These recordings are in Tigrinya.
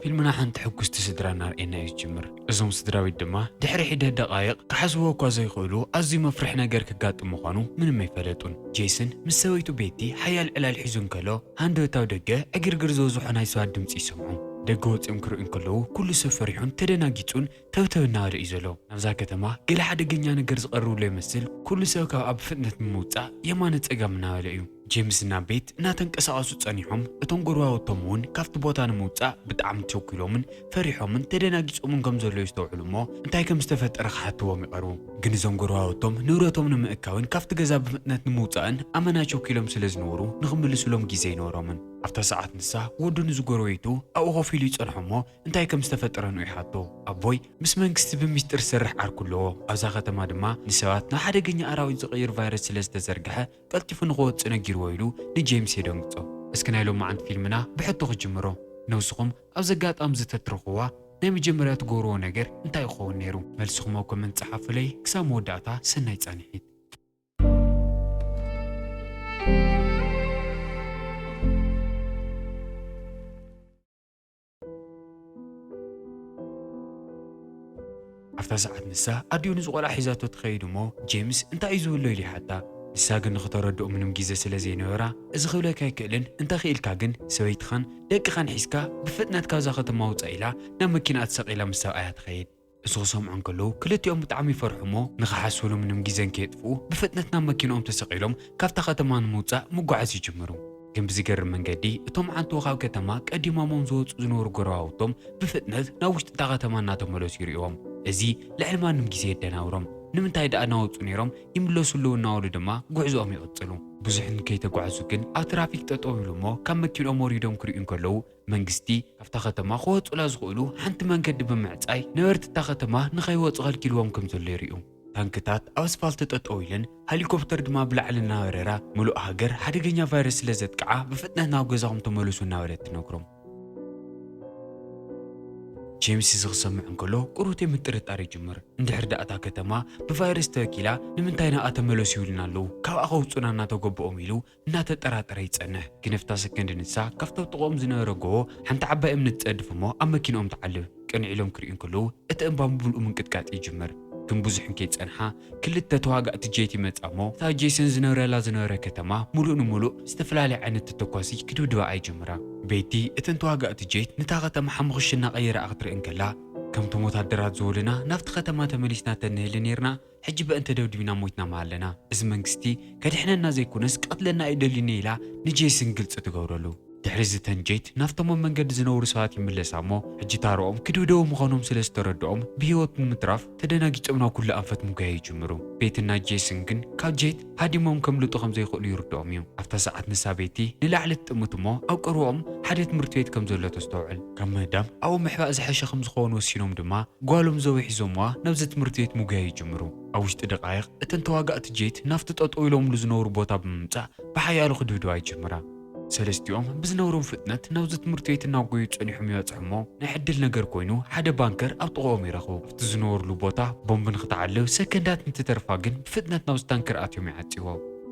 ፊልምና ሓንቲ ሕጉስቲ ስድራ እናርእየና እዩ ዝጅምር። እዞም ስድራቤት ድማ ድሕሪ ሒደት ደቓይቕ ክሓስብዎ እኳ ዘይኽእሉ ኣዝዩ መፍርሒ ነገር ከጋጥም ምዃኑ ምንም ኣይፈለጡን። ጄሰን ምስ ሰበይቱ ቤቲ ሓያል ዕላል ሒዙ እንከሎ፣ ሃንደበት ኣብ ደገ ዕግርግር ዝበዝሖ ናይ ሰባት ድምጺ ይሰምዑ። ደገ ወጺኦም ክርእዩ እንከለዉ፣ ኩሉ ሰብ ፈሪሑን ተደናጊጹን ተብተብ እናበለ እዩ ዘሎ። ናብዛ ከተማ ገለ ሓደገኛ ነገር ዝቐርብሎ ይመስል፣ ኩሉ ሰብ ካብኣ ብፍጥነት ንምውጻእ የማነ ጸጋም እናበለ እዩ። ጄምስ እና ቤት እናተንቀሳቐሱ ጸኒሖም፣ እቶም ጎረባብቶም እውን ካብቲ ቦታ ንምውጻእ ብጣዕሚ ቸኲሎምን ፈሪሖምን ተደናጊጾምን ከም ዘለዉ ይስተውዕሉ እሞ፣ እንታይ ከም ዝተፈጠረ ክሓትዎም ይቐርቡ። ግን እዞም ጎረባብቶም ንብረቶም ንምእካብን ካብቲ ገዛ ብፍጥነት ንምውጻእን ኣመና ቸኲሎም ስለ ዝነበሩ፣ ንኽምልሱሎም ግዜ ኣይነበሮምን። ኣብታ ሰዓት ንሳ ወዱ ንዝጎረቤቱ ኣብኡ ኮፍ ኢሉ ይጸንሖ እሞ፣ እንታይ ከም ዝተፈጠረ ንኡ ይሓቶ። ኣቦይ ምስ መንግስቲ ብሚስጥር ዝሰርሕ ዓርኩ ኣለዎ። ኣብዛ ከተማ ድማ ንሰባት ናብ ሓደገኛ ኣራዊት ዝቕይር ቫይረስ ስለ ዝተዘርግሐ፣ ቀልጢፉ ንኽወጽእ ነጊርዎ ኢሉ ንጄምስ የደንግጾ። እስኪ ናይ ሎማዓንቲ ፊልምና ብሕቶ ክጅምሮ። ነብስኹም ኣብዚ ኣጋጣሚ ዝተትረኽዋ ናይ መጀመርያ ትገብርዎ ነገር እንታይ ይኸውን ነይሩ? መልስኹም ኣብ ኮመንት ጸሓፉለይ። ክሳብ መወዳእታ ሰናይ ጻንሒት። ኣብታ ሰዓት ንሳ ኣዲኡ ንዝቖልዓ ሒዛቶ ትኸይድ እሞ፣ ጄምስ እንታይ እዩ ዝብሎ ኢሉ ይሓታ። ንሳ ግን ንኽተረድኦ ምንም ግዜ ስለ ዘይነበራ፣ እዚ ክብለካ ኣይክእልን፣ እንተ ክኢልካ ግን ሰበይትኻን ደቅኻን ሒዝካ ብፍጥነት ካብዛ ከተማ ውጻእ ኢላ ናብ መኪናኣ ተሰቒላ ምስ ሰብኣያ ትኸይድ። እዚ ክሰምዑ እንከለዉ፣ ክልቲኦም ብጣዕሚ ይፈርሑ እሞ፣ ንኽሓስብሉ ምንም ግዜ እንከየጥፍኡ፣ ብፍጥነት ናብ መኪንኦም ተሰቒሎም ካብታ ከተማ ንምውጻእ ምጓዓዝ ይጅምሩ። ግን ብዝገርም መንገዲ፣ እቶም ዓንተቦ ካብ ከተማ ቀዲሞሞም ዝወጹ ዝነበሩ ጎረባብቶም ብፍጥነት ናብ ውሽጢ እታ ከተማ እናተመለሱ ይርእዎም። እዚ ልዕሊ ማንም ግዜ የደናብሮም። ንምንታይ ደኣ እናወጹ ነይሮም? ይምለሱ ኣለዉ እናበሉ ድማ ጉዕዞኦም ይቕጽሉ። ብዙሕ እንከይተጓዕዙ ግን ኣብ ትራፊክ ጠጠው ይብሉ እሞ፣ ካብ መኪንኦም ወሪዶም ክርእዩ እንከለዉ፣ መንግስቲ ካብታ ከተማ ክወጹላ ዝኽእሉ ሓንቲ መንገዲ ብምዕጻይ፣ ነበርቲ እታ ከተማ ንኸይወጹ ከልኪልዎም ከም ዘሎ የርእዩ። ታንክታት ኣብ ኣስፋልት ጠጠው ኢለን፣ ሄሊኮፕተር ድማ ብላዕሊ እናበረራ፣ ምሉእ ሃገር ሓደገኛ ቫይረስ ስለ ዘጥቅዓ፣ ብፍጥነት ናብ ገዛኹም ተመለሱ እናበለት ትነግሮም። ጄምስ እዚ ክሰምዕ እንከሎ፣ ቁሩብ ምጥርጣር ይጅምር። እንድሕር ደኣ እታ ከተማ ብቫይረስ ተበኪላ፣ ንምንታይ ናብኣ ተመለሱ ይብሉና ኣለዉ? ካብኣ ከውጹና እናተገበኦም ኢሉ እናተጠራጠረ ይጸንሕ። ግን ኣብታ ሰከንድ ንሳ ካብቲ ኣብ ጥቕኦም ዝነበረ ጎቦ ሓንቲ ዓባይ እምኒ ትጸድፍ እሞ ኣብ መኪንኦም ትዓልብ። ቅንዕ ኢሎም ክርእዩ እንከለዉ እቲ እምባ ብምሉኡ ምንቅጥቃጥ ይጅምር። ግን ብዙሕ እንከይጸንሓ ክልተ ተዋጋእቲ ጄት ይመጻ እሞ እታ ጄሰን ዝነብረላ ዝነበረ ከተማ ምሉእ ንምሉእ ዝተፈላለየ ዓይነት ተተኳሲ ክድብድባ ይጅምራ። ቤቲ እተን ተዋጋእቲ ጄት ነታ ከተማ ሓሙኽሽ እናቐየረኣ ክትርኢ እንከላ፣ ከምቶም ወታደራት ዝበሉና ናብቲ ከተማ ተመሊስና ተንህሊ ኔርና፣ ሕጂ በእንተ ደብዲብና ሞይትና ምሃለና። እዚ መንግስቲ ከድሕነና ዘይኮነስ ክቐትለና እዩ ደልዩኒ ኢላ ንጄሰን ግልጺ ትገብረሉ። ድሕሪ እዚ እተን ጄት ናብቶም ኣብ መንገዲ ዝነብሩ ሰባት ይምለሳ እሞ፣ ሕጂ ታርኦም ክድብደቡ ምዃኖም ስለ ዝተረድኦም፣ ብህይወት ንምትራፍ ተደናጊጾም ናብ ኩሉ ኣንፈት ምጉያይ ይጅምሩ። ቤትና ጄሰን ግን ካብ ጄት ሃዲሞም ከምልጡ ከም ዘይኽእሉ ይርድኦም እዩ። ኣብታ ሰዓት ንሳ ቤቲ ንላዕሊ ትጥምት እሞ፣ ኣብ ቀረባኦም ሓደ ትምህርቲ ቤት ከም ዘሎ ተስተውዕል። ካብ ምህዳም ኣብኡ ምሕባእ ዝሐሸ ከም ዝኾን ወሲኖም ድማ፣ ጓሎም ዞዊ ሒዞምዋ ናብዚ ትምህርቲ ቤት ምጉያይ ይጅምሩ። ኣብ ውሽጢ ደቓይቕ እተን ተዋጋእቲ ጄት ናብቲ ጠጠው ኢሎምሉ ዝነብሩ ቦታ ብምምጻእ ብሓያሎ ክድብድባ ይጅምራ። ሰለስቲኦም ብዝነብሮም ፍጥነት ናብዚ ትምህርቲ ቤት እናጎዩ ጸኒሖም ይበጽሑ እሞ ናይ ዕድል ነገር ኮይኑ ሓደ ባንከር ኣብ ጥቕኦም ይረኽቡ። ኣብቲ ዝነበርሉ ቦታ ቦምብ ንኽትዓልብ ሰከንዳት እንትተርፋ ግን ብፍጥነት ናብዚ ታንከር ኣትዮም ይዓጽይዎ።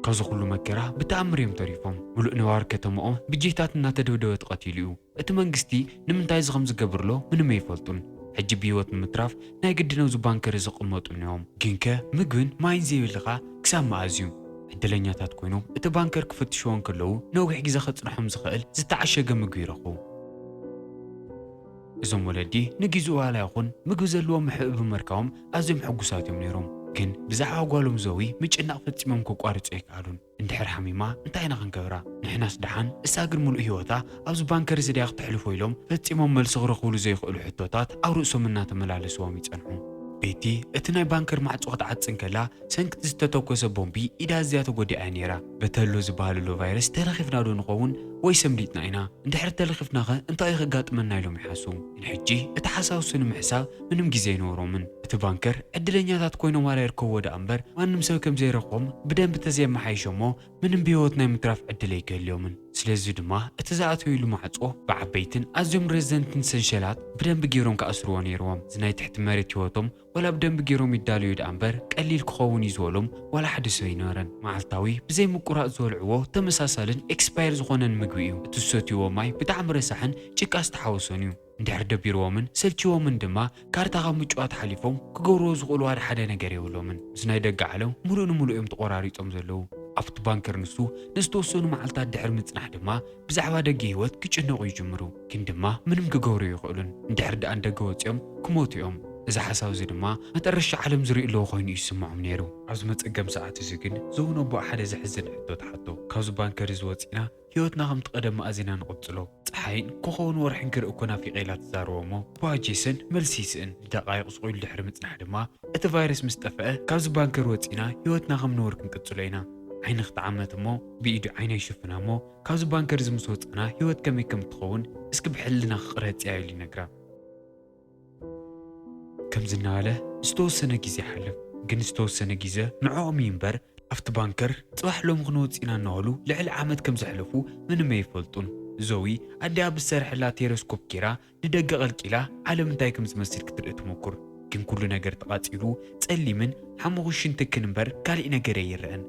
ካብዚ ኩሉ መከራ ብተኣምር እዮም ተሪፎም። ምሉእ ነባሪ ከተማኦም ብጄታት እናተደብደበ ተቐቲሉ እዩ። እቲ መንግስቲ ንምንታይ እዚ ከም ዝገብርሎ ምንም ኣይፈልጡን። ሕጂ ብህይወት ንምትራፍ ናይ ግድን ኣብዚ ባንከር እዚ ክቕመጡ እኒኦም። ግንከ ምግብን ማይን ዘይብልኻ ክሳብ መኣዝ እዩ? ዕድለኛታት ኮይኖም እቲ ባንከር ክፍትሽዎ እንከለዉ ነዊሕ ግዜ ከጽንሖም ዝኽእል ዝተዓሸገ ምግቢ ይረኽቡ። እዞም ወለዲ ንጊዜኡ ዋላ ይኹን ምግቢ ዘለዎ ምሕብእ ብምርካቦም ኣዝዮም ሕጉሳት እዮም ነይሮም። ግን ብዛዕባ ጓሎም ዞዊ ምጭናቕ ፈጺሞም ከቋርጹ ኣይከኣሉን። እንድሕር ሓሚማ እንታይ ኢና ክንገብራ? ንሕናስ ደሓን፣ እሳ ግን ምሉእ ህይወታ ኣብዚ ባንከር እዚ ድያ ክተሕልፎ ኢሎም ፈጺሞም መልሲ ክረኽብሉ ዘይኽእሉ ሕቶታት ኣብ ርእሶም እናተመላለስዎም ይጸንሑ። ቤቲ እቲ ናይ ባንከር ማዕጾ ክትዓጽ እንከላ ሰንክቲ ዝተተኮሰ ቦምቢ ኢዳ ኣዝያ ተጎዲኣ እያ ነይራ። በቲ ኣሎ ዝበሃለሎ ቫይረስ ተለኺፍና ዶ ንኸውን ወይስ ኣምሊጥና ኢና? እንድሕር ተለኺፍናኸ እንታይ እዩ ከጋጥመና ኢሎም ይሓስቡ። ግን ሕጂ እቲ ሓሳብ እሱ ንምሕሳብ ምንም ግዜ ኣይነበሮምን። እቲ ባንከር ዕድለኛታት ኮይኖም ዋላ ይርከብዎ ደኣ እምበር ማንም ሰብ ከም ዘይረኽቦም ብደንቢ ተዘየመሓይሾሞ ምንም ብህይወት ናይ ምትራፍ ዕድል ኣይክህልዮምን። ስለዚ ድማ እቲ ዝኣተውሉ ማዕጾ ብዓበይትን ኣዝዮም ረዘንትን ሰንሸላት ብደንቢ ገይሮም ክኣስርዎ ነይርዎም። እዚ ናይ ትሕቲ መሬት ህይወቶም ዋላ ብደንቢ ገይሮም ይዳለዩ ደኣ እምበር ቀሊል ክኸውን እዩ ዝበሎም ዋላ ሓደ ሰብ ኣይነበረን። መዓልታዊ ብዘይ ምቁራጽ ዝበልዕዎ ተመሳሳልን ኤክስፓየር ዝኾነን ምግቢ እዩ። እቲ ዝሰትይዎ ማይ ብጣዕሚ ረሳሕን ጭቃ ዝተሓወሶን እዩ። እንድሕር ደቢርዎምን ሰልችዎምን ድማ ካርታ ካብ ምጭዋት ሓሊፎም ክገብርዎ ዝኽእሉ ዋላ ሓደ ነገር የብሎምን። ምስ ናይ ደገ ዓለም ምሉእ ንምሉእ እዮም ተቖራሪጾም ዘለዉ። ኣብቲ ባንከር ንሱ ንዝተወሰኑ መዓልታት ድሕሪ ምጽናሕ ድማ ብዛዕባ ደገ ህይወት ክጭነቑ ይጅምሩ። ግን ድማ ምንም ክገብሩ ኣይኽእሉን። እንድሕር ደኣ ንደገ ወጺኦም ክሞቱ እዮም። እዚ ሓሳብ እዚ ድማ መጠረሻ ዓለም ዝርኢ ኣለዎ ኮይኑ እዩ ዝስምዖም ነይሩ። ኣብዚ መጸገም ሰዓት እዚ ግን ዞው ነቦኣ ሓደ ዘሕዝን ሕቶ ተሓቶ። ካብዚ ባንከር እዚ ወጺእና ህይወትና ከምቲ ቀደም መኣዚና ንቕጽሎ። ጸሓይን ኮኾብን ወርሕን ክርኢ እኮ ናፊቐ ኢላ ትዛረቦ እሞ፣ እባ ጄሰን መልሲ ይስእን። ንደቓይቕ ስቕ ኢሉ ድሕሪ ምጽናሕ ድማ፣ እቲ ቫይረስ ምስ ጠፍአ፣ ካብዚ ባንከር ወጺእና ህይወትና ከም ነበሩ ክንቅጽሎ ኢና። ዓይኒ ክትዓመት እሞ፣ ብኢዱ ዓይና ይሽፍና እሞ፣ ካብዚ ባንከር እዚ ምስ ወጻና ህይወት ከመይ ከም እትኸውን እስኪ ብሕልና ክቕረጽ እያ ኢሉ ይነግራ። ከምዚ እናበለ ዝተወሰነ ግዜ ይሓልፍ። ግን ዝተወሰነ ግዜ ንዕኦም እዩ እምበር ኣብቲ ባንከር ጽባሕ ሎም ክንወጽእ ኢና እናበሉ ልዕሊ ዓመት ከም ዘሕለፉ ምንም ኣይፈልጡን። ዞዊ ኣዲኣ ብዝሰርሐላ ቴሌስኮፕ ጌራ ንደገ ቀልቂላ ዓለም እንታይ ከም ዝመስል ክትርኢ ትምኩር። ግን ኩሉ ነገር ተቓጺሉ ጸሊምን ሓሙኽሽን ትክን እምበር ካሊእ ነገር ኣይረኣን።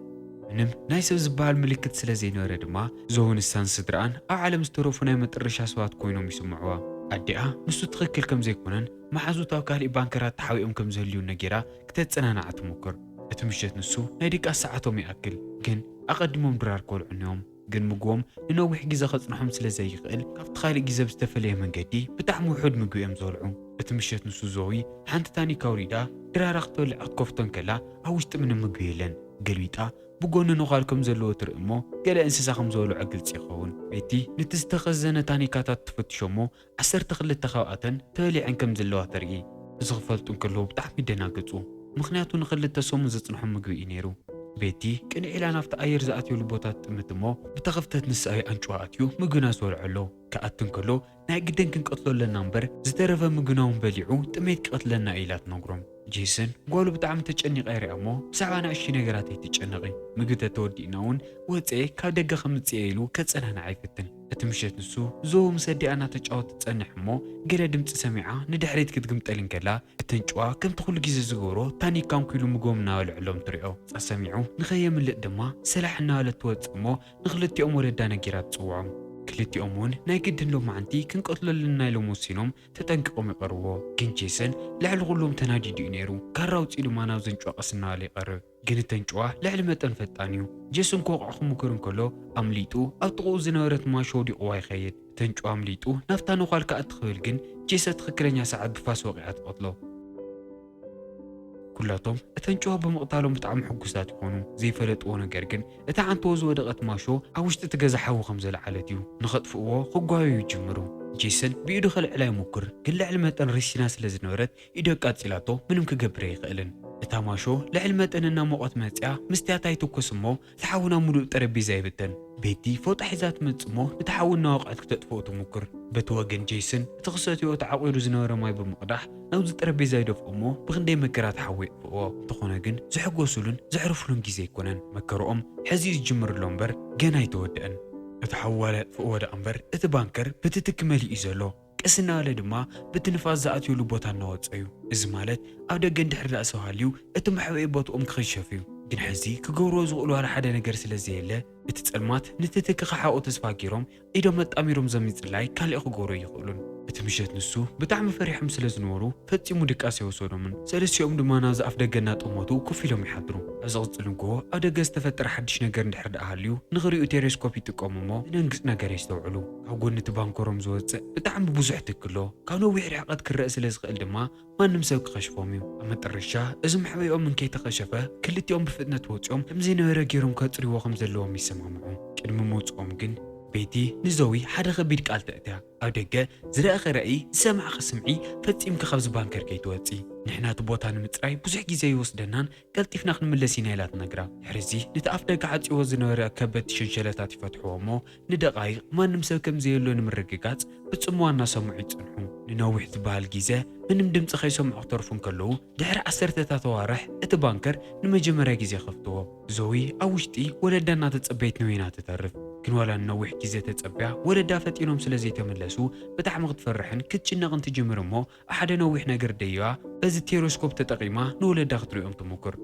ምንም ናይ ሰብ ዝበሃል ምልክት ስለ ዘይነበረ ድማ ዞውን ንሳን ስድራኣን ኣብ ዓለም ዝተረፉ ናይ መጠረሻ ሰባት ኮይኖም ይስምዕዋ። ኣዲኣ ንሱ ትኽክል ከም ዘይኮነን መሓዙት ኣብ ካሊእ ባንከራት ተሓቢኦም ከም ዝህልዩ ነጊራ ክተጸናንዓ ትምኩር። እቲ ምሸት ንሱ ናይ ድቃስ ሰዓቶም ይኣክል፣ ግን ኣቐዲሞም ድራር ከልዑ እዮም። ግን ምግቦም ንነዊሕ ግዜ ከጽንሖም ስለ ዘይኽእል ካብቲ ካልእ ግዜ ብዝተፈለየ መንገዲ ብጣዕሚ ውሑድ ምግቢ እዮም ዝበልዑ። እቲ ምሸት ንሱ ዞዊ ሓንቲ ታኒካ ኣውሪዳ ድራራ ክትበልዕ ክትከፍቶ እንከላ ኣብ ውሽጢ ምንም ምግቢ የለን። ገልቢጣ ብጎኒ ነዃል ከም ዘለዎ ትርኢ እሞ ገለ እንስሳ ከም ዝበልዖ ግልጺ ይኸውን። ቤቲ ነቲ ዝተኸዘነ ታኒካታት ትፈትሾ እሞ ዓሰርተ ክልተ ካብኣተን ተበሊዐን ከም ዘለዋ ተርኢ። እዚ ክፈልጡ እንከለዉ ብጣዕሚ ይደናገጹ። ምኽንያቱ ንኽልተ ሰሙን ዘጽንሖም ምግቢ እዩ ነይሩ። ቤቲ ቅንዕ ኢላ ናብቲ ኣየር ዝኣትየሉ ቦታ ትጥምት እሞ ብተኸፍተት ንስኣይ ኣንጭዋ ኣትዩ ምግብና ዝበልዖ ኣሎ። ክኣቲ እንከሎ ናይ ግድን ክንቀትሎ ኣለና እምበር ዝተረፈ ምግብና እውን በሊዑ ጥሜት ክቐትለና እዩ ኢላ ትነግሮም። ጄሰን ጓሉ ብጣዕሚ ተጨኒቐ ይሪኣ እሞ ብዛዕባ ንኣሽቱ ነገራት ኣይትጨነቒ፣ ምግቢ ተተወዲእና እውን ወፀ ካብ ደገ ከምፅእ ኢሉ ከፀናንዓ ይፍትን። እቲ ምሸት ንሱ ዞ ምስ ኣዲኣ እናተጫወተ ትፀንሕ እሞ ገለ ድምፂ ሰሚዓ ንድሕሪት ክትግምጠል እንከላ እተን ጭዋ ከምቲ ኩሉ ግዜ ዝገብሮ ታኒካ ኣንኪሉ ምግቦም እናበልዐሎም ትሪኦ። ፃ ሰሚዑ ንኸየምልጥ ድማ ሰላሕ እናበለት ትወፅእ እሞ ንክልቲኦም ወለዳ ነጊራ ትፅውዖም። ክልቲኦም እውን ናይ ግድን ሎማዓንቲ ክንቀትሎ ኣለና ኢሎም ወሲኖም ተጠንቂቖም ይቐርብዎ። ግን ጄሰን ልዕሊ ኩሎም ተናዲዱ እዩ ነይሩ። ካራ ኣውፂኡ ድማ ናብዘን ጭዋ ቀስ እናበለ ይቐርብ። ግን እተን ጭዋ ልዕሊ መጠን ፈጣን እዩ። ጄሰን ክወቕዖ ክምክር እንከሎ ኣምሊጡ ኣብ ጥቕኡ ዝነበረት ማሾ ወዲቕዋ ይኸይድ። እተን ጭዋ ኣምሊጡ ናብታ ነዃል ክኣቲ ክብል ግን ጄሰን ትኽክለኛ ሰዓት ብፋስ ወቒዓ ትቐትሎ። ኩላቶም እተን ጭዋ ብምቕታሎም ብጣዕሚ ሕጉሳት ይኾኑ። ዘይፈለጥዎ ነገር ግን እታ ሓንቲ ወዝ ወደቐት ማሾ ኣብ ውሽጢ እቲ ገዛ ሓዊ ከም ዘለዓለት እዩ። ንኸጥፍእዎ ክጓየዩ ይጅምሩ። ጄሰን ብኢዱ ከልዕላ ይሙክር፣ ግን ልዕሊ መጠን ሪሲና ስለ ዝነበረት ኢዱ ኣቃጺላቶ ምንም ክገብር ኣይኽእልን። እታ ማሾ ልዕሊ መጠን እናሞቐት መጺኣ መስትያታ ይትኮስ እሞ እቲ ሓዊ ናብ ምሉእ ጠረጴዛ ይብተን። ቤቲ ፎጣ ሒዛ ትመጽእ እሞ ነቲ ሓዊ እናወቕዐት ክተጥፍኦ ትሙክር። በቲ ወገን ጄሰን እቲ ክሰትዮ ተዓቑሩ ዝነበረ ማይ ብምቕዳሕ ናብዚ ጠረጴዛ ይደፍኦ እሞ ብኽንደይ መከራ እቲ ሓዊ የጥፍእዎ። እንተኾነ ግን ዝሕጎሱሉን ዘዕርፉሉን ግዜ ኣይኮነን። መከርኦም ሕዚ እዩ ዝጅምር ኣሎ እምበር ገና ኣይተወድአን። እቲ ሓዊ ዋላ የጥፍእዎ ደኣ እምበር እቲ ባንከር ብትትኪ መሊኡ እዩ ዘሎ። ቀስ እናበለ ድማ በቲ ንፋስ ዝኣትየሉ ቦታ እናወጸ እዩ። እዚ ማለት ኣብ ደገ እንድሕር ደኣ ሰብ ሃልዩ እቲ መሕብኢ ቦትኦም ክኽሸፍ እዩ። ግን ሕዚ ክገብርዎ ዝኽእሉ ዋላ ሓደ ነገር ስለ ዘየለ እቲ ጸልማት ንትትኪ ክሓቑ ተስፋ ገይሮም ኢዶም ኣጣሚሮም ዘሚጽላይ ካልእ ክገብሩ ኣይኽእሉን። እቲ ምሸት ንሱ ብጣዕሚ ፈሪሖም ስለ ዝነበሩ ፈጺሙ ድቃስ ኣይወሰዶምን። ሰለስቲኦም ድማ ናብዚ ኣፍ ደገ እናጠመቱ ኮፍ ኢሎም ይሓድሩ። ኣብ ዝቕጽል ንግሆ ኣብ ደገ ዝተፈጠረ ሓድሽ ነገር እንድሕር ደኣ ሃልዩ ንኽሪኡ ቴሌስኮፕ ይጥቀሙ እሞ ዝነንግጽ ነገር የስተውዕሉ። ካብ ጎኒ እቲ ባንኮሮም ዝወጽእ ብጣዕሚ ብዙሕ ትኪ ኣሎ። ካብ ነዊሕ ርሕቀት ክረአ ስለ ዝኽእል ድማ ማንም ሰብ ክኸሽፎም እዩ። ኣብ መጠረሻ እዚ መሕበይኦም እንከይተኸሸፈ ክልቲኦም ብፍጥነት ወጺኦም ከም ዘይነበረ ገይሮም ከጽርይዎ ከም ዘለዎም ይሰማምዑ። ቅድሚ ምውጽኦም ግን ቤቲ ንዞዊ ሓደ ከቢድ ቃል ተእትያ። ኣብ ደገ ዝረኣኸ ራእይ ዝሰማዕኸ ስምዒ ፈጺምኪ ካብዚ ባንከር ከይትወጺ። ንሕና እቲ ቦታ ንምጽራይ ብዙሕ ግዜ ይወስደናን ቀልጢፍና ክንምለስ ኢና ኢላ ትነግራ። ድሕሪዚ ነቲ ኣፍ ደገ ዓጽይዎ ዝነበረ ከበድቲ ሸንሸለታት ይፈትሕዎ እሞ ንደቓይቕ ማንም ሰብ ከም ዘየሎ ንምርግጋጽ ብጽምዋ እናሰምዑ ይጸንሑ። ንነዊሕ ዝበሃል ግዜ ምንም ድምጺ ከይሰምዑ ክተርፉ እንከለዉ ድሕሪ ዓሰርተታት ኣዋርሕ እቲ ባንከር ንመጀመርያ ግዜ ከፍትዎ። ዞዊ ኣብ ውሽጢ ወለዳ እናተጸበየት ነዊና ትተርፍ። ግን ዋላ ንነዊሕ ግዜ ተጸቢያ ወለዳ ፈጢኖም ስለ ዘይተመለሱ ብጣዕሚ ክትፈርሕን ክትጭነቕን ትጅምር እሞ ኣብ ሓደ ነዊሕ ነገር ደይባ በዚ ቴሌስኮፕ ተጠቒማ ንወለዳ ክትሪኦም ትሙክር።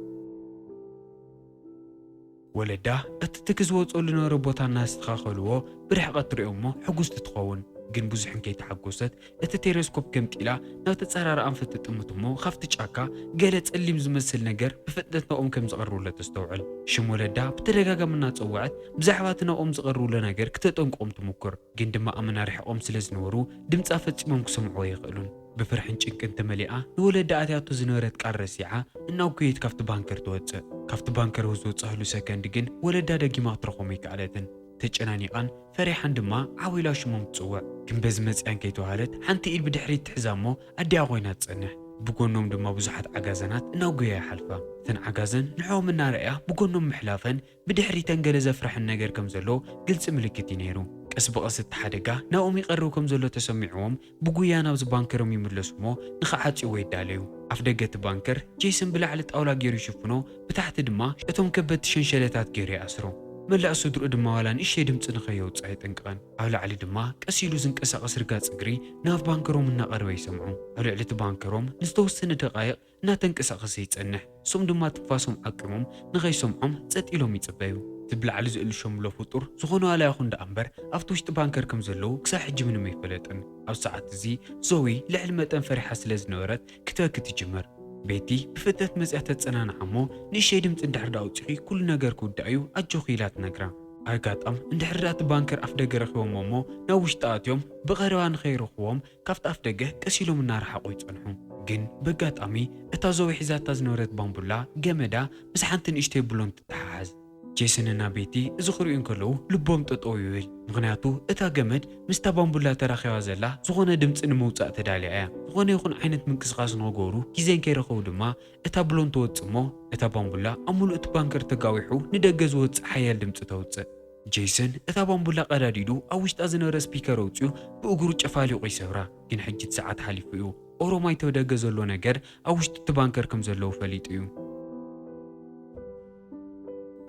ወለዳ እቲ ትኪ ዝወጸሉ ዝነበረ ቦታ እናስተኻኸልዎ ብርሕቐት ትሪኦ እሞ ሕጉስቲ ትኸውን። ግን ብዙሕን ከይተሓጎሰት እቲ ቴሌስኮፕ ገምጢላ ናብ ተጻራሪ ኣንፈት ትጥምት እሞ ካብቲ ጫካ ገለ ጸሊም ዝመስል ነገር ብፍጥነት ናብኦም ከም ዝቐርብለ ተስተውዕል። ሽም ወለዳ ብተደጋጋሚ እናጸወዐት ብዛዕባ እቲ ናብኦም ዝቐርብሎ ነገር ክተጠንቅቖም ትሙክር። ግን ድማ ኣመና ርሒቖም ስለ ዝነበሩ ድምጻ ፈጺሞም ክሰምዕዎ ኣይኽእሉን። ብፍርሕን ጭንቅን ተመሊኣ ንወለዳ ኣትያቶ ዝነበረት ቃል ረሲዓ እናጎየት ካብቲ ባንከር ትወጽእ። ካብቲ ባንከር ዝወጽኣሉ ሰከንድ ግን ወለዳ ደጊማ ክትረኽቦም ኣይከኣለትን። ተጨናኒቓን ፈሪሓን ድማ ዓው ኢላ ሽሞም ትጽውዕ። ግን በዚ መጽኣን ከይተዋህለት ሓንቲ ኢድ ብድሕሪት ትሕዛ እሞ ኣዲኣ ኮይና ትጸንሕ። ብጎኖም ድማ ብዙሓት ዓጋዘናት እናጎያ ይሓልፋ። እተን ዓጋዘን ንዕኦም እናረኣያ ብጎኖም ምሕላፈን ብድሕሪተን ገለ ዘፍርሐን ነገር ከም ዘሎ ግልጺ ምልክት እዩ ነይሩ። ቀስ ብቐስ እቲ ሓደጋ ናብኦም ይቐርብ ከም ዘሎ ተሰሚዕዎም ብጉያ ናብዚ ባንከሮም ይምለሱ እሞ ንኽዓጽይዎ ይዳለዩ። ኣፍ ደገ እቲ ባንከር ጄሰን ብላዕሊ ጣውላ ገይሩ ይሽፍኖ፣ ብታሕቲ ድማ እቶም ከበድቲ ሸንሸለታት ገይሩ ይኣስሮ። መላእ ስድርኡ ድማ ዋላ ንእሽተይ ድምጺ ንኸየውጽእ ኣይጠንቅቐን። ኣብ ላዕሊ ድማ ቀስ ኢሉ ዝንቀሳቐስ ርጋጽ እግሪ ናብ ባንከሮም እናቐረበ ይሰምዑ። ኣብ ልዕሊ እቲ ባንከሮም ንዝተወሰነ ደቓይቕ እናተንቀሳቐሰ ይጸንሕ። እሶም ድማ ትንፋሶም ዓቂሞም ንኸይሰምዖም ጸጥ ኢሎም ይጽበዩ። እቲ ብላዕሊ ዝእልሾምሎ ፍጡር ዝኾነ ዋላ ይኹን ደኣ እምበር ኣብቲ ውሽጢ ባንከር ከም ዘለዉ ክሳብ ሕጂ ምንም ኣይፈለጥን። ኣብ ሰዓት እዚ ዞዊ ልዕሊ መጠን ፈሪሓ ስለ ዝነበረት ክትበኪ ትጅምር። ቤቲ ብፍጥነት መጽያ ተጸናንዓ እሞ ንእሽተይ ድምጺ እንድሕር ደኣ ኣውጺኺ ኩሉ ነገር ክውዳእ እዩ ኣጆኺ ኢላ ትነግራ። ኣጋጣም እንድሕር ደኣ እቲ ባንከር ኣፍ ደገ ረኺቦሞ እሞ ናብ ውሽጢ ኣትዮም ብቐረባ ንኸይረኽዎም ካብቲ ኣፍ ደገ ቀስ ኢሎም እናረሓቑ ይጸንሑ። ግን በጋጣሚ እታ ዞዊ ሒዛታ ዝነበረት ባምቡላ ገመዳ ምስ ሓንቲ ንእሽተይ ብሎን ትተሓሓዝ። ጄሰንና ቤቲ እዚ ክርእዩ እንከለዉ ልቦም ጠጠው ይብል። ምኽንያቱ እታ ገመድ ምስታ ባምቡላ ተራኺባ ዘላ ዝኾነ ድምጺ ንምውጻእ ተዳልያ እያ። ዝኾነ ይኹን ዓይነት ምንቅስቓስ ንኽገብሩ ግዜ እንከይረኸቡ ድማ እታ ብሎን ትወጽእ እሞ እታ ባምቡላ ኣብ ምሉእ እቲ ባንከር ተጋዊሑ ንደገ ዝወጽእ ሓያል ድምጺ ተውጽእ። ጄሰን እታ ባምቡላ ቀዳዲዱ ኣብ ውሽጣ ዝነበረ ስፒከር ኣውጺኡ ብእግሩ ጨፋሊቑ ይሰብራ። ግን ሕጂ እቲ ሰዓት ሓሊፉ እዩ። ኦሮማይ ተደገ ዘሎ ነገር ኣብ ውሽጢ እቲ ባንከር ከም ዘለዉ ፈሊጡ እዩ።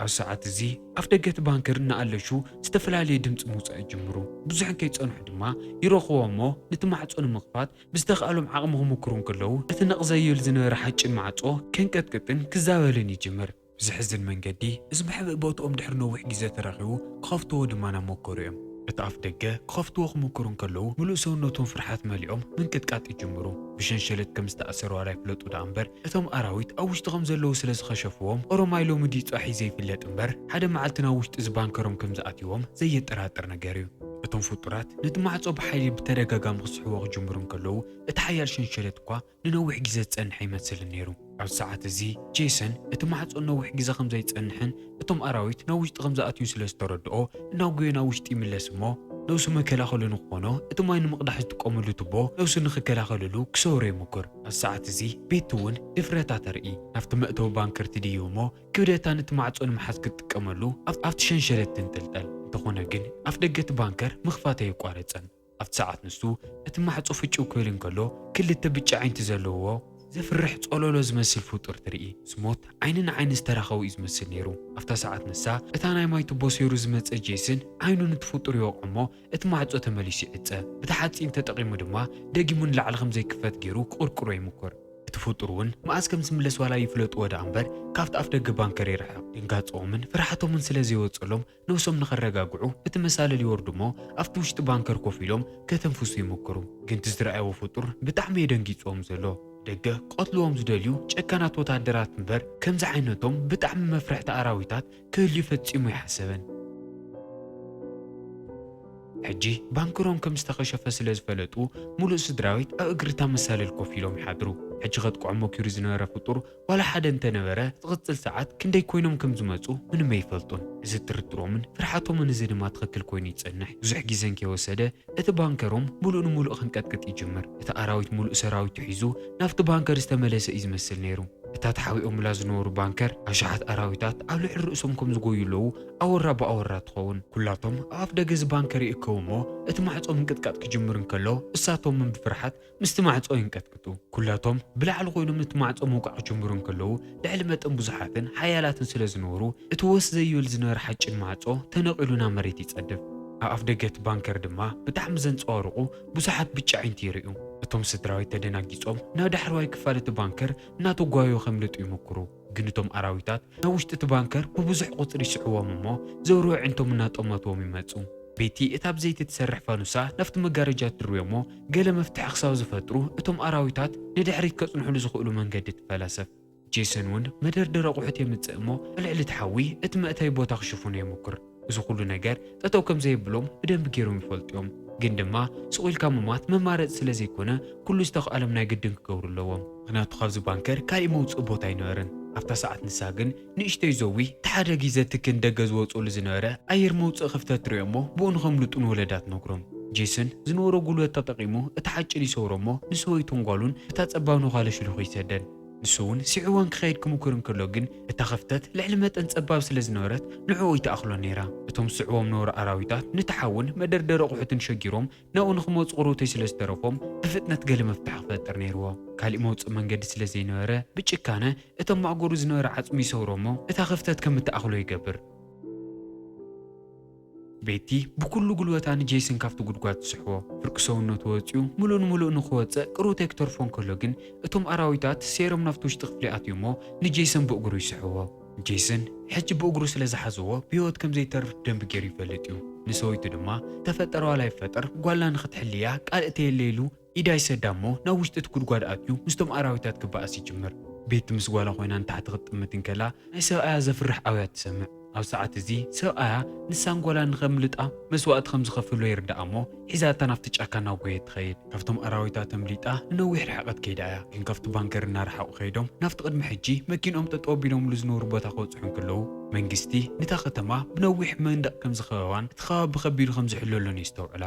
ኣብ ሰዓት እዚ ኣፍ ደገ እቲ ባንከር እናኣለሹ ዝተፈላለየ ድምፂ ምውፃእ ይጅምሩ። ብዙሕ ከይፀንሑ ድማ ይረኽቦ እሞ ነቲ ማዕፆ ንምኽፋት ብዝተኽኣሎም ዓቕሚ ክምክሩ እንከለዉ እቲ ነቕ ዘይብል ዝነበረ ሓጭን ማዕፆ ከንቀጥቅጥን ክዛበልን ይጅምር። ብዘሕዝን መንገዲ እዚ መሕብእ ቦትኦም ድሕሪ ነዊሕ ግዜ ተረኺቡ ክኸፍትዎ ድማ እናሞከሩ እዮም። እቲ ኣፍ ደገ ክኸፍትዎ ክምክሩ እንከለዉ ምሉእ ሰውነቶም ፍርሓት መሊኦም ምንቅጥቃጥ ይጅምሩ። ብሸንሸለት ከም ዝተኣሰሩ ዋላ ይፍለጡ ደኣ እምበር እቶም ኣራዊት ኣብ ውሽጢ ከም ዘለዉ ስለ ዝኸሸፍዎም ኦሮማይ ሎሚ ድዩ ጻሒ ዘይፍለጥ እምበር ሓደ መዓልቲ ናብ ውሽጢ እዚ ባንከሮም ከም ዝኣትይዎም ዘየጠራጥር ነገር እዩ። እቶም ፍጡራት ነቲ ማዕጾ ብሓይሊ ብተደጋጋሚ ክስሕዎ ክጅምሩ እንከለዉ እቲ ሓያል ሸንሸለት እኳ ንነዊሕ ግዜ ዝጸንሐ ኣይመስልን ነይሩ። ኣብዚ ሰዓት እዚ ጄሰን እቲ ማዕጾ ነዊሕ ግዜ ከም ዘይጸንሕን እቶም ኣራዊት ናብ ውሽጢ ከም ዝኣትዩን ስለ ዝተረድኦ እናጎየ ናብ ውሽጢ ይምለስ እሞ ነብሱ መከላኸሊ ንክኾኖ እቲ ማይ ንምቕዳሕ ዝጥቀመሉ ቱቦ ነብሱ ንክከላኸለሉ ክሰብሮ ይምኩር። ኣብዚ ሰዓት እዚ ቤቲ እውን ድፍረታ ተርኢ። ናብቲ መእተዊ ባንከር ትድይብ እሞ ክብደታ ነቲ ማዕጾ ንምሓዝ ክትጥቀመሉ ኣብ- ኣብቲ ሸንሸለት ትንጥልጠል። እንተኾነ ግን ኣፍ ደገ እቲ ባንከር ምኽፋት ኣየቋረጸን። ኣብቲ ሰዓት ንሱ እቲ ማዕጾ ፍጭው ክብል እንከሎ ክልተ ብጫ ዓይንቲ ዘለዎ ዘፍርሕ ጸሎሎ ዝመስል ፍጡር ትርኢ። ስሞት ዓይኒ ንዓይኒ ዝተራኸቡ እዩ ዝመስል ነይሩ። ኣብታ ሰዓት ንሳ እታ ናይ ማይ ቱቦ ሰይሩ ዝመጸ ጄስን ዓይኑ ነቲ ፍጡር ይወቕዖ እሞ እቲ ማዕጾ ተመሊሱ ይዕጸ። ብቲ ሓጺን ተጠቒሙ ድማ ደጊሙ ንላዕሊ ከም ዘይክፈት ገይሩ ክቕርቅሮ ይምኩር። እቲ ፍጡር እውን መኣስ ከም ዝምለስ ዋላ ይፍለጥዎ ደኣ እምበር ካብቲ ኣፍ ደገ ባንከር ይርሕቕ። ድንጋጽኦምን ፍርሓቶምን ስለ ዘይወጸሎም ነብሶም ንኸረጋግዑ እቲ መሳልል ይወርዱ እሞ ኣብቲ ውሽጢ ባንከር ኮፍ ኢሎም ከተንፍሱ ይምክሩ። ግን እቲ ዝረኣይዎ ፍጡር ብጣዕሚ እዩ ደንጊጽዎም ዘሎ። ደገ ክቐትልዎም ዝደልዩ ጨካናት ወታደራት እምበር ከምዚ ዓይነቶም ብጣዕሚ መፍርሕቲ ኣራዊታት ክህልዩ ፈጺሙ ኣይሓሰበን። ሕጂ ባንከሮም ከም ዝተኸሸፈ ስለ ዝፈለጡ ሙሉእ ስድራቤት ኣብ እግሪ እታ መሳልል ኮፍ ኢሎም ይሓድሩ። ሕጂ ከጥቅዖም መኪሩ ዝነበረ ፍጡር ዋላ ሓደ እንተነበረ ዝቕጽል ሰዓት ክንደይ ኮይኖም ከም ዝመጹ ምንም ኣይፈልጡን። እዚ ጥርጥሮምን ፍርሓቶምን እዚ ድማ ትኽክል ኮይኑ ይጸንሕ። ብዙሕ ግዜ እንከይወሰደ እቲ ባንከሮም ሙሉእ ንሙሉእ ክንቀጥቅጥ ይጅምር። እቲ ኣራዊት ሙሉእ ሰራዊቱ ሒዙ ናብቲ ባንከር ዝተመለሰ እዩ ዝመስል ነይሩ። እታ ተሓቢኦምላ ዝነበሩ ባንከር ኣሽሓት ኣራዊታት ኣብ ልዕሊ ርእሶም ከም ዝጎዩ ኣለዉ ኣወራ ብኣወራ ትኸውን። ኩላቶም ኣብ ኣፍ ደገ እዚ ባንከር ይእከቡ እሞ እቲ ማዕጾ ምንቅጥቃጥ ክጅምር እንከሎ እሳቶም እውን ብፍርሓት ምስቲ ማዕጾ ይንቀጥቅጡ። ኩላቶም ብላዕሊ ኮይኖም ነቲ ማዕጾ ምውቃዕ ክጅምሩ እንከለዉ ልዕሊ መጠን ብዙሓትን ሓያላትን ስለ ዝነበሩ እቲ ወስ ዘይብል ዝነበረ ሓጭን ማዕጾ ተነቒሉ ናብ መሬት ይጸድፍ። ኣብ ኣፍ ደገ እቲ ባንከር ድማ ብጣዕሚ ዘንጸባርቑ ብዙሓት ብጫ ዓይንቲ ይርእዩ። እቶም ስድራቤት ተደናጊጾም ናብ ዳሕረዋይ ክፋል እቲ ባንከር እናተጓየዩ ከምልጡ ይምክሩ። ግን እቶም ኣራዊታት ናብ ውሽጢ እቲ ባንከር ብብዙሕ ቁጽሪ ይስዕዎም እሞ ዘውርዎ ኣዒንቶም እናጠመትዎም ይመጹ። ቤቲ እታ ብዘይቲ ትሰርሕ ፋኑሳ ናብቲ መጋረጃ ትድርብዮ እሞ፣ ገለ መፍትሒ ክሳብ ዝፈጥሩ እቶም ኣራዊታት ንድሕሪት ከጽንሑሉ ዝኽእሉ መንገዲ ትፈላሰፍ። ጄሰን እውን መደርደሪ ኣቑሑት የምጽእ እሞ፣ ኣብ ልዕሊ እቲ ሓዊ እቲ መእተዊ ቦታ ክሽፍኖ ይሙክር። እዚ ኩሉ ነገር ጠጠው ከም ዘየብሎም ብደንቢ ገይሮም ይፈልጡ እዮም። ግን ድማ ስቕ ኢልካ ምሟት መማረፂ ስለ ዘይኮነ፣ ኩሉ ዝተኽኣሎም ናይ ግድን ክገብሩ ኣለዎም። ምኽንያቱ ካብዚ ባንከር ካሊእ መውፅኢ ቦታ ኣይነበረን። ኣብታ ሰዓት ንሳ ግን ንእሽተይ ዞዊ እቲ ሓደ ግዜ ትኪ ንደገ ዝወፅሉ ዝነበረ ኣየር መውፅኢ ክፍተት ትሪኦ እሞ፣ ብኡ ንኸምልጡ ንወለዳ ትነግሮም። ጄሰን ዝነበሮ ጉልበት ተጠቒሙ እቲ ሓጭን ይሰውሮ እሞ፣ ንሰበይቱን ጓሉን ብታ ጸባብ ነዃለ ሽሉኹ ይሰደን። ንሱ እውን ስዒቡወን ክኸይድ ክምኩር እንከሎ ግን፣ እታ ክፍተት ልዕሊ መጠን ጸባብ ስለ ዝነበረት ንዕኡ ኣይትኣኽሎን ነይራ። እቶም ዝስዕዎም ነበሩ ኣራዊታት ነቲ ሓውን መደርደሪ ኣቑሑትን ሸጊሮም ናብኡ ንኽመጹ ቅሩብተይ ስለ ዝተረፎም፣ ብፍጥነት ገለ መፍትሒ ክፈጥር ነይርዎ። ካሊእ መውጽኢ መንገዲ ስለ ዘይነበረ፣ ብጭካነ እቶም ማእገሩ ዝነበረ ዓጽሚ ይሰውሮ እሞ፣ እታ ክፍተት ከም እትኣኽሎ ይገብር። ቤቲ ብኩሉ ጉልበታ ንጄሰን ካብቲ ጉድጓድ ትስሕቦ። ፍርቂ ሰውነቱ ወጺኡ ምሉእ ንምሉእ ንኽወጽእ ቅሩብተይ ክትርፎ እንከሎ ግን፣ እቶም ኣራዊታት ሴሮም ናብቲ ውሽጢ ክፍሊ ኣትዩ እሞ፣ ንጄሰን ብእግሩ ይስሕቦ። ጄሰን ሕጂ ብእግሩ ስለ ዝሓዝዎ፣ ብህይወት ከም ዘይተርፍ ብደንቢ ገይሩ ይፈልጥ እዩ። ንሰበይቱ ድማ፣ ተፈጠረ ዋላ ይፈጠር፣ ጓልና ንኽትሕልያ ቃል እተየለ ኢሉ ኢዳ ይሰዳ እሞ፣ ናብ ውሽጢ እቲ ጉድጓድ ኣትዩ ምስቶም ኣራዊታት ክበኣስ ይጅምር። ቤቲ ምስ ጓላ ኮይና ንታሕቲ ክትጥምት እንከላ፣ ናይ ሰብኣያ ዘፍርሕ ኣውያት ትሰምዕ። ኣብ ሰዓት እዚ ሰብኣያ ንሳን ጓላን ንኸምልጣ መስዋእቲ ከም ዝኸፍሎ ይርድኣ እሞ፣ ሒዛታ ናብቲ ጫካ እናጎየት ትኸይድ። ካብቶም ኣራዊታት ኣምሊጣ ንነዊሕ ርሕቀት ከይዳ እያ። ግን ካብቲ ባንከር እናረሓቑ ከይዶም፣ ናብቲ ቅድሚ ሕጂ መኪንኦም ጠጠው ኣቢሎምሉ ዝነበሩ ቦታ ክበጽሑ እንከለዉ፣ መንግስቲ ነታ ከተማ ብነዊሕ መንደቕ ከም ዝኸበባን እቲ ከባቢ ብኸቢዱ ከም ዝሕለሎን የስተውዕላ።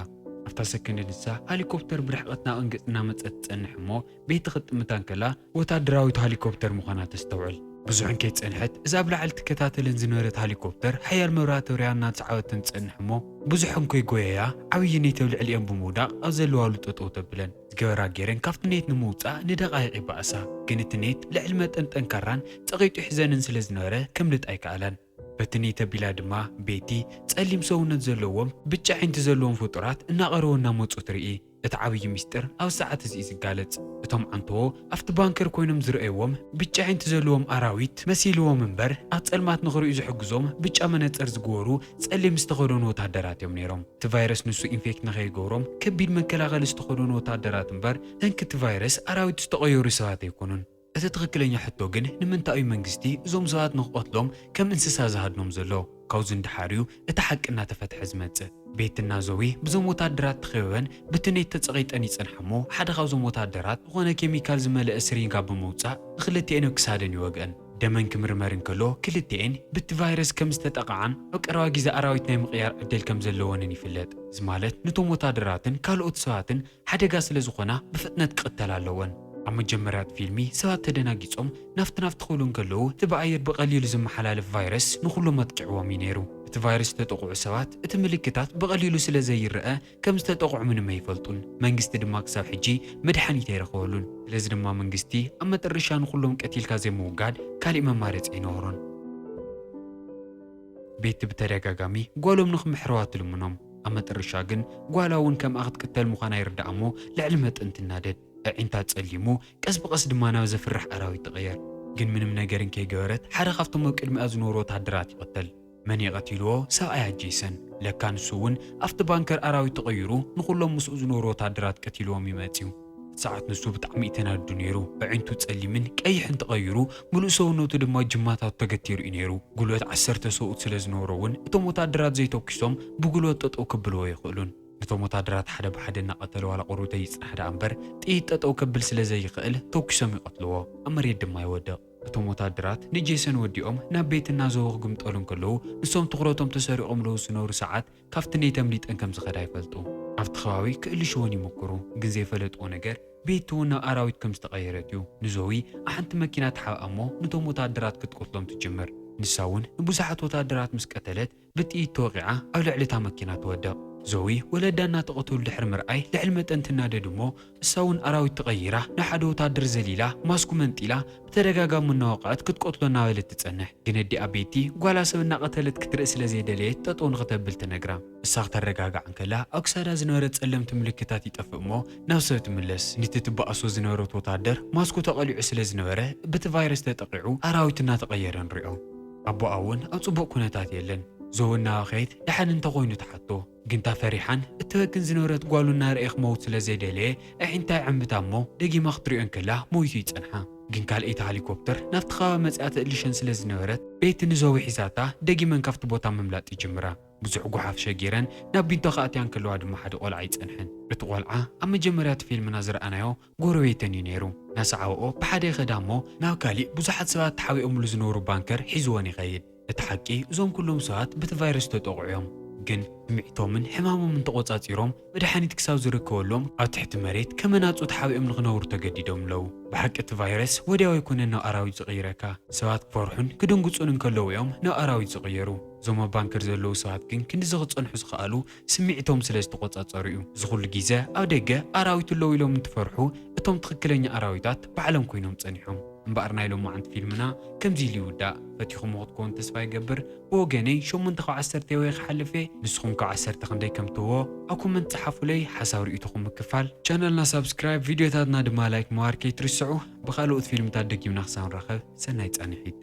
ኣብታ ሰከንድ ንሳ ሄሊኮፕተር ብርሕቀት ናብ እንግጽ እናመጸት ትጸንሕ እሞ፣ ቤቲ ክትጥምታ እንከላ፣ ወታደራዊት ሄሊኮፕተር ምዃና ተስተውዕል። ብዙሕ እንከይጸንሐት፣ እዛ ኣብ ላዕሊ ትከታተለን ዝነበረት ሄሊኮፕተር ሓያል መብራህቲ ኣብሪሃ እናተሳዕበተን ትጸንሕ እሞ፣ ብዙሕ እንከይጎየያ፣ ዓብዪ ኔት ኣብ ልዕሊኤን ብምውዳቕ ኣብ ዘለዋሉ ጠጠው ተብለን። ዝገበራ ገይረን ካብቲ ኔት ንምውጻእ ንደቓይቕ ይበኣሳ። ግን እቲ ኔት ልዕሊ መጠን ጠንካራን ጸቒጡ ይሕዘንን ስለ ዝነበረ፣ ከምልጥ ኣይከኣላን። በቲ ኔት ኣቢላ ድማ ቤቲ ጸሊም ሰውነት ዘለዎም ብጫ ኣዒንቲ ዘለዎም ፍጡራት እናቐረቡ እናመጹ ትርኢ። እቲ ዓብዪ ምስጢር ኣብ ሰዓት እዚ እዩ ዝጋለጽ። እቶም ዓንተዎ ኣብቲ ባንከር ኮይኖም ዝረእይዎም ብጫ ኣዒንቲ ዘለዎም ኣራዊት መሲልዎም እምበር፣ ኣብ ጸልማት ንኽርእዩ ዝሕግዞም ብጫ መነጽር ዝገበሩ ጸሊም ዝተኸደኑ ወታደራት እዮም ነይሮም። እቲ ቫይረስ ንሱ ኢንፌክት ንኸይገብሮም ከቢድ መከላኸሊ ዝተኸደኑ ወታደራት እምበር፣ ሰንኪ እቲ ቫይረስ ኣራዊት ዝተቐየሩ ሰባት ኣይኮኑን። እቲ ትኽክለኛ ሕቶ ግን፣ ንምንታይ እዩ መንግስቲ እዞም ሰባት ንኽቐትሎም ከም እንስሳ ዝሃድኖም ዘሎ? ካብዚ ንደሓር እዩ እቲ ሓቂ እናተፈትሐ ዝመጽእ። ቤትና ዞዊ ብዞም ወታደራት ተኸቢበን ብቲ ኔት ተጸቒጠን ይጸንሓ እሞ፣ ሓደ ካብዞም ወታደራት ዝኾነ ኬሚካል ዝመልአ ስሪንጋ ብምውጻእ ንክልቲኤን ኣብ ክሳደን ይወግአን። ደመን ክምርመር እንከሎ፣ ክልቲኤን ብቲ ቫይረስ ከም ዝተጠቕዓን ኣብ ቀረባ ግዜ ኣራዊት ናይ ምቕያር ዕድል ከም ዘለወንን ይፍለጥ። እዚ ማለት፣ ነቶም ወታደራትን ካልኦት ሰባትን ሓደጋ ስለ ዝኾና ብፍጥነት ክቕተላ ኣለወን። ኣብ መጀመርያ እቲ ፊልሚ ሰባት ተደናጊጾም ናፍቲ ናፍቲ ክብሉ እንከለዉ፣ እቲ ብኣየር ብቐሊሉ ዝመሓላለፍ ቫይረስ ንኹሎም ኣጥቂዕዎም እዩ ነይሩ። እቲ ቫይረስ ዝተጠቕዑ ሰባት እቲ ምልክታት ብቐሊሉ ስለ ዘይረኣ፣ ከም ዝተጠቕዑ ምንም ኣይፈልጡን። መንግስቲ ድማ ክሳብ ሕጂ መድሓኒት ኣይረኸበሉን። ስለዚ ድማ መንግስቲ ኣብ መጠረሻ ንኹሎም ቀቲልካ ዘይምውጋድ ካሊእ መማረፂ ኣይነበሮን። ቤቲ ብተደጋጋሚ ጓሎም ንኽምሕርዋ ትልምኖም። ኣብ መጠረሻ ግን ጓላ እውን ከምኣ ክትቅተል ምዃና ይርዳኣ እሞ ልዕሊ መጠን ትናደድ። ኣዒንታ ጸሊሙ ቀስ ብቐስ ድማ ናብ ዘፍርሕ ኣራዊት ትቕየር። ግን ምንም ነገር እንከይገበረት ሓደ ካብቶም ኣብ ቅድሚኣ ዝነበሩ ወታደራት ይቕተል። መን እዩ ቀቲልዎ? ሰብኣያ ጄሰን። ለካ ንሱ እውን ኣብቲ ባንከር ኣራዊት ተቐይሩ ንኹሎም ምስኡ ዝነበሩ ወታደራት ቀቲልዎም እዩ መጺኡ። እቲ ሰዓት ንሱ ብጣዕሚ እዩ ተናዲዱ ነይሩ። ኣዒንቱ ጸሊምን ቀይሕን ተቐይሩ፣ ምሉእ ሰውነቱ ድማ ጅማታቱ ተገቲሩ እዩ ነይሩ። ጉልበት ዓሰርተ ሰብኡት ስለ ዝነበሮ እውን እቶም ወታደራት ዘይተኩሶም ብጉልበት ጠጠው ክብልዎ ኣይኽእሉን። ነቶም ወታደራት ሓደ ብሓደ እናቐተለ ዋላ ቁሩብተይ ይጽናሕ ደኣ እምበር፣ ጥይት ጠጠው ከብል ስለ ዘይኽእል ተኩሶም ይቐትልዎ። ኣብ መሬት ድማ ይወድቕ። እቶም ወታደራት ንጄሰን ወዲኦም ናብ ቤትና ዞቦ ክግምጠሉ እንከለዉ፣ ንሶም ትኹረቶም ተሰሪቖምሉ ዝነበሩ ሰዓት ካብቲ ኔት ኣምሊጠን ከም ዝኸዳ ይፈልጡ። ኣብቲ ከባቢ ክእልሽወን ይሞክሩ፣ ግን ዘይፈለጥዎ ነገር ቤቲ እውን ናብ ኣራዊት ከም ዝተቐየረት እዩ። ንዞዊ ኣሓንቲ መኪና ትሓብኣ እሞ ነቶም ወታደራት ክትቀትሎም ትጅምር። ንሳ እውን ንብዙሓት ወታደራት ምስ ቀተለት ብጥይት ተወቒዓ ኣብ ልዕሊ እታ መኪና ትወድቕ። ዞዊ ወለዳ እናተቐተሉ ድሕሪ ምርኣይ ልዕሊ መጠን ትናደድ እሞ እሳ እውን ኣራዊት ተቐይራ ናብ ሓደ ወታደር ዘሊላ ማስኩ መንጢላ ብተደጋጋሚ እናወቕዐት ክትቀትሎ እናበለት ትጸንሕ። ግን ኣዲኣ ቤቲ ጓላ ሰብ እናቐተለት ክትርኢ ስለ ዘይደለየት ጠጠው ንኽተብል ትነግራ። እሳ ክተረጋግዓ እንከላ ኣብ ክሳዳ ዝነበረ ጸለምቲ ምልክታት ይጠፍእ እሞ ናብ ሰብ ትምለስ። ነቲ ትበኣሶ ዝነበረት ወታደር ማስኩ ተቐሊዑ ስለ ዝነበረ ብቲ ቫይረስ ተጠቒዑ ኣራዊት እናተቐየረ ንሪኦ። ኣቦኣ እውን ኣብ ጽቡቕ ኩነታት የለን። ዞዊ እናበኸየት ደሓን እንተኾይኑ ትሓቶ። ግን እታ ፈሪሓን እትበክን ዝነበረት ጓሉ እናረኣየ ክመውት ስለ ዘይደለየ፣ ኣዒንታ የዐምታ እሞ ደጊማ ክትሪኦ እንከላ ሞይቱ ይጸንሓ። ግን ካልኣይቲ ሄሊኮፕተር ናብቲ ከባቢ መጺኣ ትእልሸን ስለ ዝነበረት፣ ቤቲ ንዞዊ ሒዛታ ደጊመን ካብቲ ቦታ ምምላጥ ይጅምራ። ብዙሕ ጓሓፍ ሸጊረን ናብ ቢንቶ ክኣትያ እንከለዋ ድማ ሓደ ቆልዓ ይጸንሐን። እቲ ቆልዓ ኣብ መጀመርያ እቲ ፊልምና ዝረኣናዮ ጎረቤተን እዩ ነይሩ። ናሰዓብኦ ብሓደ ይኸዳ እሞ ናብ ካሊእ ብዙሓት ሰባት ተሓቢኦምሉ ዝነበሩ ባንከር ሒዝወን ይኸይድ። እቲ ሓቂ እዞም ኩሎም ሰባት በቲ ቫይረስ ተጠቕዑ እዮም። ግን ስምዒቶምን ሕማሞምን ተቖጻጺሮም መድሓኒት ክሳብ ዝርከበሎም ኣብ ትሕቲ መሬት ከመናጹ ተሓቢኦም ንኽነብሩ ተገዲዶም ኣለዉ። ብሓቂ እቲ ቫይረስ ወዲያው ኣይኮነን ናብ ኣራዊት ዝቕይረካ። ሰባት ክፈርሑን ክድንግጹን እንከለዉ እዮም ናብ ኣራዊት ዝቕየሩ። እዞም ኣብ ባንከር ዘለዉ ሰባት ግን ክንድዚ ክጸንሑ ዝኸኣሉ ስምዒቶም ስለ ዝተቖጻጸሩ እዩ። እዚ ኩሉ ግዜ ኣብ ደገ ኣራዊት ኣለዉ ኢሎም እንትፈርሑ፣ እቶም ትኽክለኛ ኣራዊታት ባዕሎም ኮይኖም ጸኒሖም። እምበኣር ናይ ሎማዓንቲ ፊልምና ከምዚ ኢሉ ይውዳእ። ፈቲኹምዎ ክትኮኑ ተስፋ ይገብር። ብወገነይ ሸሞንተ ካብ ዓሰርተ ወይ ክሓልፍ እየ። ንስኹም ካብ ዓሰርተ ክንደይ ከም ትህቦ ኣብ ኮመንት ጸሓፉለይ። ሓሳብ ርእይቶኹም ምክፋል፣ ቻነልና ሳብስክራይብ፣ ቪድዮታትና ድማ ላይክ ምግባር ከይትርስዑ። ብኻልኦት ፊልምታት ደጊምና ክሳብ ንራኸብ ሰናይ ጻንሒት።